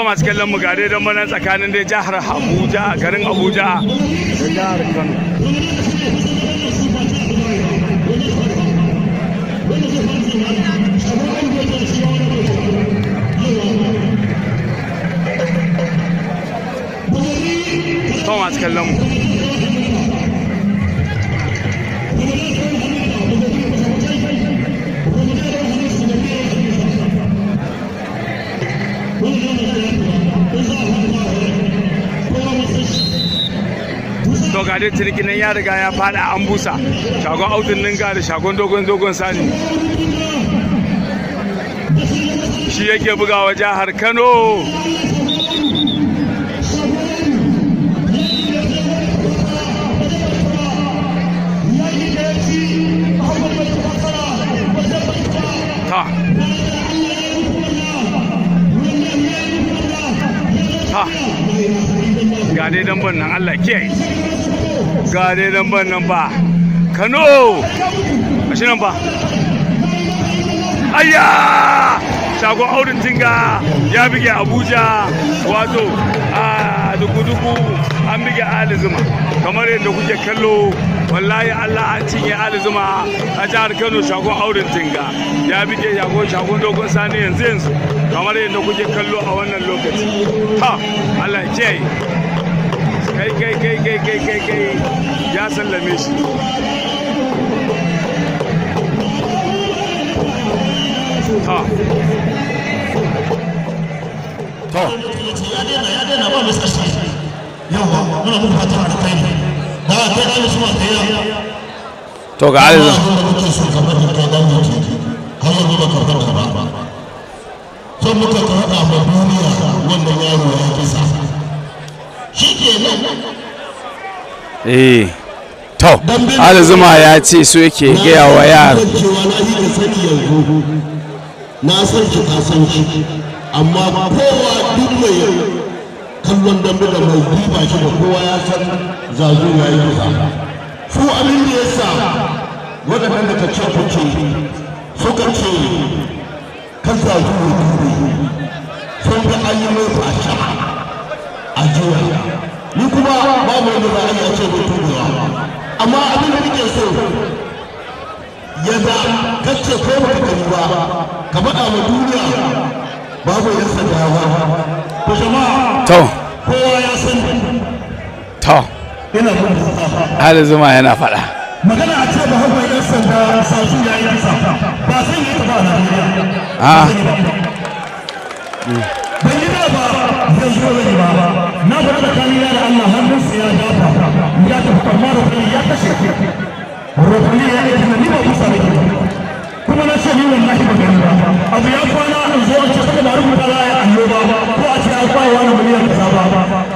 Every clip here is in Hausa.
Masu kallon mu, gare don mana tsakanin dai jihar Abuja, garin Abuja da jihar Kano. To, masu kallon mu, to ga dai ciniki nan ya riga ya fada, an busa. Shagon Audun Ninga da shagon Dogon Sani shi yake bugawa jihar Kano. Ta ta, ga dai damban nan, Allah kiyaye. Ga dai damban nan ba Kano shi nan ba. Ayya, shagon Audun Tinga ya bige Abuja, wato a duku-duku an bige Ali Zuma kamar yadda kuke kallo. Wallahi Allah, an cinye Ali Zuma a jihar Kano. Shagon Audun Tinga ya bige shagon Dogon Sani yanzu yanzu kamar yadda kuke kallo a wannan lokaci. Ha, Allah ya kiyaye. Kai kai kai kai kai kai kai, ya sallame shi. Ha, to. Ya daina, ya daina ba mai sashi. Yawa, muna muku fatan alkhairi da kai Ali Zuma kai. To, ga Ali Zuma. Abin da muke so ka bari kai dan mutu har yanzu ba ka farka ba, son muka ka haɗa ma duniya wannan yaro ya kisa shi kenan. Eh, to, Ali Zuma ya ce so yake gaya wa yara. Cewa na yi ka sani yanzu, na san shi, ka san shi, amma kowa, duk mai kallon dambe da mai diba shi da kowa ya san Zazu ya yi kisa. Su abin da ya sa waɗannan da ka ce kuce suka ce kan Zazu ya dube, sun ga an yi mai fasha a jiya. Ni kuma babu wanda za a iya ce bai tubewa, amma abin da nake so yadda kace ko baka gani ba, ka faɗa ma duniya babu yan sanda ba. To jama'a, to, kowa ya san to, ina mun Ali Zuma yana faɗa. Magana a ce ba hagu yan sanda sasu ya yi kisa ba sai yi ta ba a Najeriya. Ban yi da ba, yanzu ba zan yi ba. Na faɗa tsakanina da Allah, hannunsa ya dafa ya tafi, amma referee ya kashe, referee ya aiki na ni ba kusa nake ba. Kuma na ce ni wallahi ba gani ba. Abu ya kwana in zo an ce saboda ba rubuta za a yi allo ba, ko a ce an ba wani miliyan kaza ba,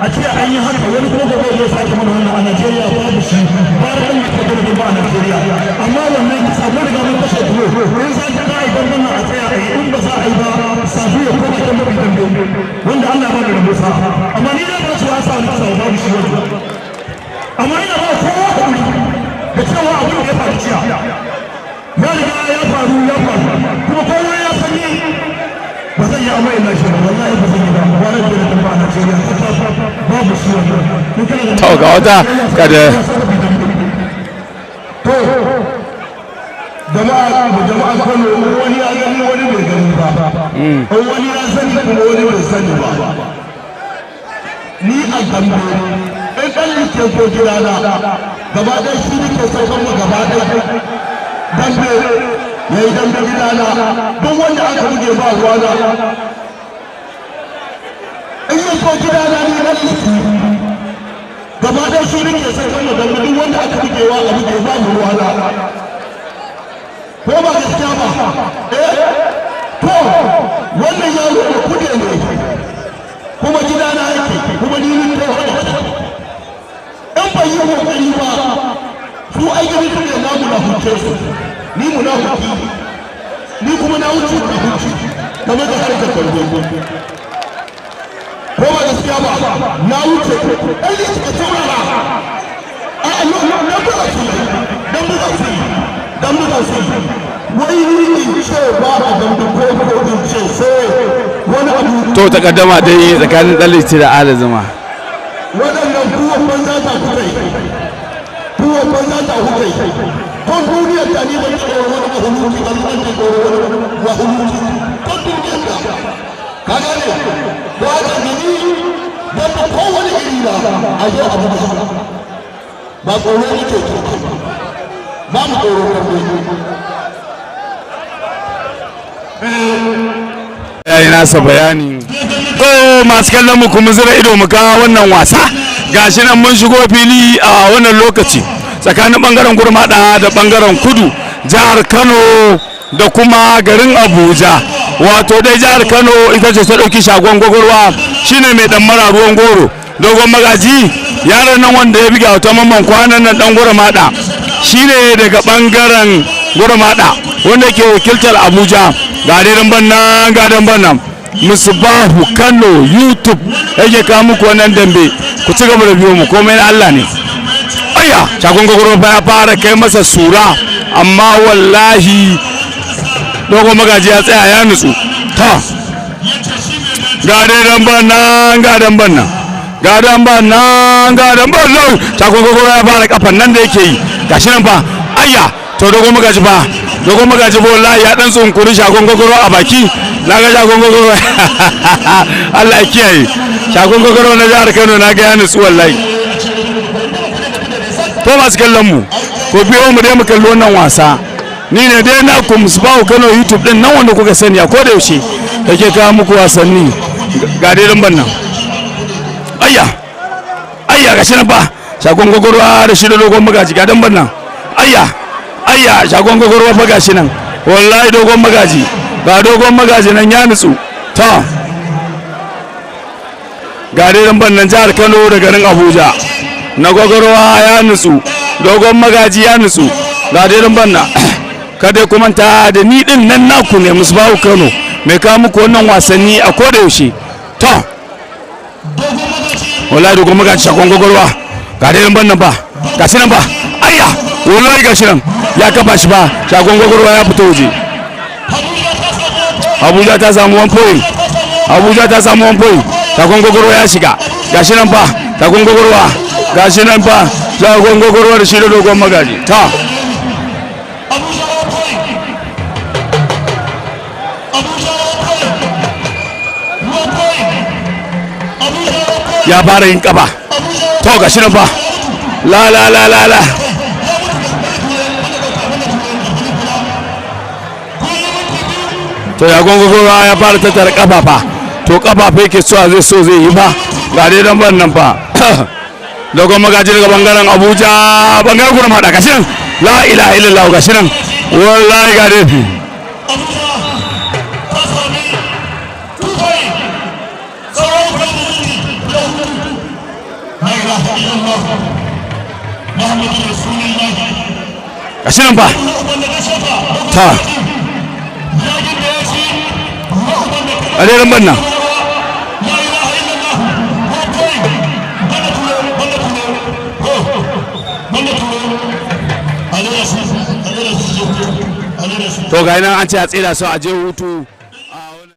a ce an yi haka, wani kuma gobe zai sake mana wannan. A Najeriya babu shi ba, da kan yi da ba a Najeriya. Amma wannan kisa mun riga mun kashe tuwo. In za ta yi damben nan, a tsaya a yi. In ba za a yi ba, safi ya koma kan mafi dambe wanda Allah ba da rabo sa. Amma ni na ba su ya sa wani kisa, babu shi wani. Amma ina ba kowa hakuri da cewa abin da ya faru jiya ya riga ya faru, ya faru, kuma kowa ya san ni ba zan yi amai na shi ba, wallahi ba zan yi ba. Wani da da ba a Najeriya babu shi wannan. In kana da To, ga wata kada. To jama'a, jama'a Kano, in wani ya gani wani bai gani ba, in wani ya sani kuma wani bai sani ba, ni a Gambe in ɗan like ko gidana gaba ɗaya shi nake saukan mu gaba ɗaya dambe ya yi dambe gidana. Duk wanda aka buge ba ruwana. In ya so gidana, ni ɗan like gaba ɗaya shi nake saukan mu dambe. Duk wanda aka bugewa a buge, ba mu ruwana, ko ba gaskiya ba? Eh, to wannan yaro da kude ne, kuma gidana yake, kuma ni ni to in ban yi kokari ba, su ai gani suke na munafuce su. Ni munafiki, ni kuma na wuce munafuci game da harkar dambe, ko ba gaskiya ba? Na wuce. Ɗan ne suka saurara a na buga su dan buga su dan buga su. Wai ni in ce ba a dambe ko in ce sai wani abu. To, takaddama dai tsakanin Ɗanliti da Ali Zuma. Waɗannan kuwan banza ta kuka yi, kuwan banza ta kuka yi. Ko duniyar ta, ni ban tsoro wani mahuluki ban, ban tsoro wani mahuluki ko duniyar ta, ka gane? Ko haka ni dan ba kowane iri na a zo a buga, ba tsoro nake ba, mu tsoro kan. Ya yi nasa bayani. To, masu kallon mu, kuma zira ido mu ga wannan wasa. Gashi nan mun shigo fili a wannan lokaci tsakanin bangaren Gurmada da bangaren Kudu, jihar Kano da kuma garin Abuja. Wato dai jihar Kano ita ce ta ɗauki Shagon Gwagwarwa, shine mai dan mara ruwan goro, Dogon Magaji, yaron nan wanda ya buga wata mamman kwanan nan, dan Gurmada, shine daga bangaren Gurmada wanda ke wakiltar Abuja. Ga dai damban nan, ga damban nan. Musbahu Kano YouTube yake kawo muku wannan dambe. Ku ci gaba da biyo mu, komai na Allah ne. Aya, Shagon Gwagwarwa fa ya fara kai masa sura, amma wallahi Dogon Magaji ya tsaya ya nutsu. Ta, ga dai damban nan, ga damban nan, ga damban nan, ga damban nan. Shagon Gwagwarwa ya fara kafan nan da yake yi, gashi nan fa. Ayya, to, Dogon Magaji fa, Dogon Magaji fa, wallahi ya dan tsunkuri Shagon Gwagwarwa a baki. Na ga Shagon Gwagwarwa, Allah ya kiyaye. Shagon Gwagwarwa na jihar Kano, na ga ya nutsu wallahi. To, masu kallon mu, ko biyo mu dai mu kalli wannan wasa. Ni ne dai na ku Musbahu Kano YouTube din nan wanda kuka sani a koda yaushe yake kawo muku wasanni. Ga dai lamban nan. Ayya, ayya, gashi nan fa, Shagon Gwagwarwa da shi da Dogon Magaji. Ga damban nan. Ayya, ayya, Shagon Gwagwarwa fa, gashi nan wallahi. Dogon Magaji, ga Dogon Magaji nan ya nutsu. Ta, ga dai lamban nan, jihar Kano da garin Abuja. Na Gwagwarwa ya nutsu, Dogon Magaji ya nutsu. Ga dai lamban nan. Kada ku manta da ni din nan naku ne, Musbahu Kano, mai kawo muku wannan wasanni a koda yaushe. To, wallahi Dogon Magaji, Shagon Gwagwarwa, ga dai lamban nan ba, ga shi nan ba. Ayya, wallahi ga shi nan ya kafa shi ba. Shagon Gwagwarwa ya fito waje. Abuja ta samu 1 point, Abuja ta samu 1 point. Shagon Gwagwarwa ya shiga, ga shi nan fa. Shagon Gwagwarwa, ga shi nan fa. Shagon Gwagwarwa da shi da Dogon Magaji. Ta, Abuja 1 point. Abuja 1 point. 1 point. Abuja 1 point. Ya fara yin kaba. To, ga shi nan fa. La la la la la. To, ya gwangwagwa ya fara tattara kafafa. To, kafafa yake so zai so zai yi fa. Ga dai dan ban nan fa, Dogon Magaji daga bangaren Abuja, bangaren Gurmada. Gashi nan, la ilaha illallah, gashi nan wallahi, ga dai. Abuja ta sami 2 point. Sauran 4. La ilaha illallah. Muhammadu Rasulullah. Gashi nan fa. Ta, a dai dan ban nan. La ilaha illallah. 1 point. Banda ture, banda ture. Banda ture. Alera su, alera su, alera su. To, ga nan an ce a tsira su a je hutu.